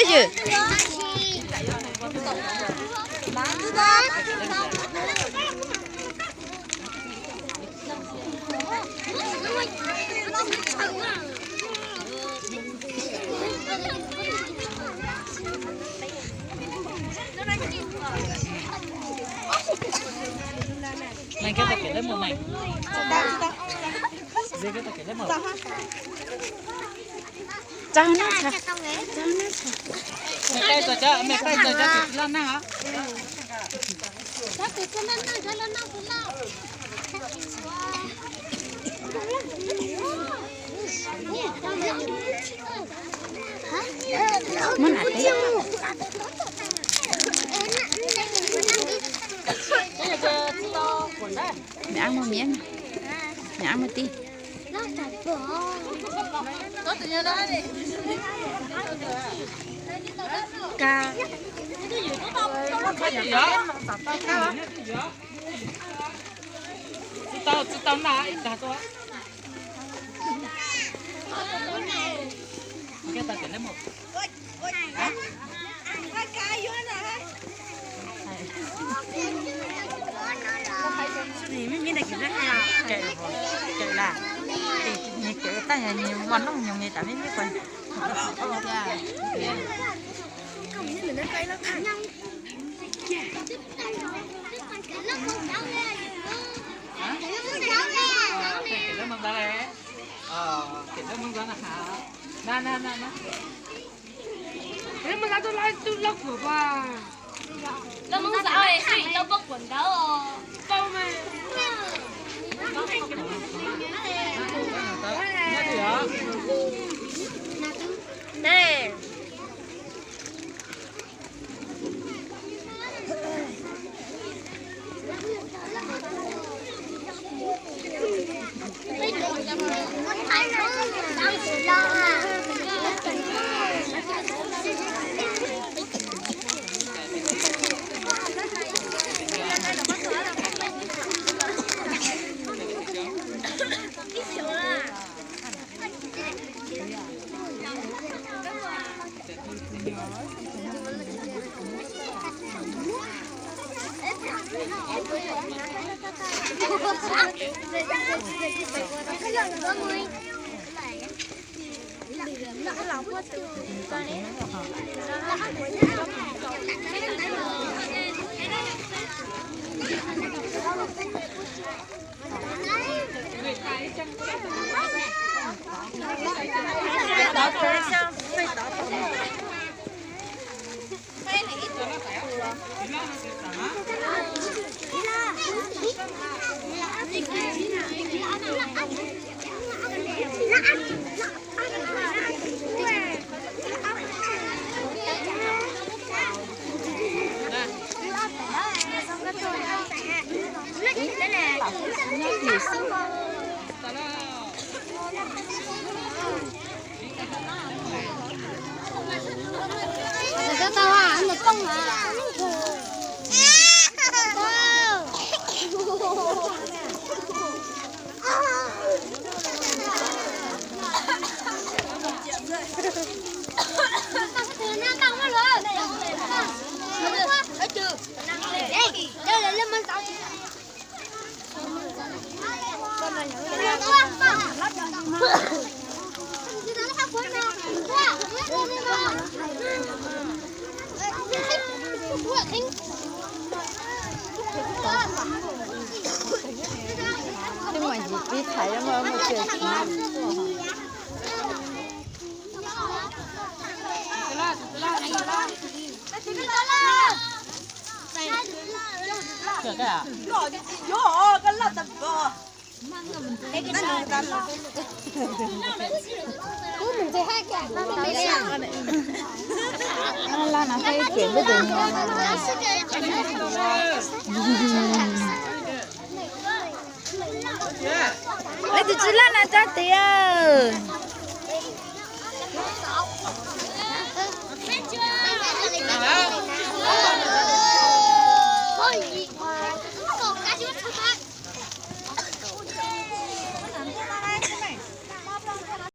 Yws. Tsa na, tsa na, tsa na. Me qaij txog cov, me qaij txog cov tus tsis loj neej os. Muab nram teb. Nws ab muaj miab, nws ab muaj tij. Tsis tau, tsis tau noj ib tag tuaj. Cawm las, cawm tag, nws muaj noob nyoos li tas me me ko. Lawv mus xav tus lawv tus loj kuam pas. Lawv mus xav es xwb lawv poob kuam ntawd os. Poob mas. Ne. Twb mas yim tib thaiv muaj muaj tsiaj. Laj no peb pem lub tus no. Tus tsis laj no tso tiag.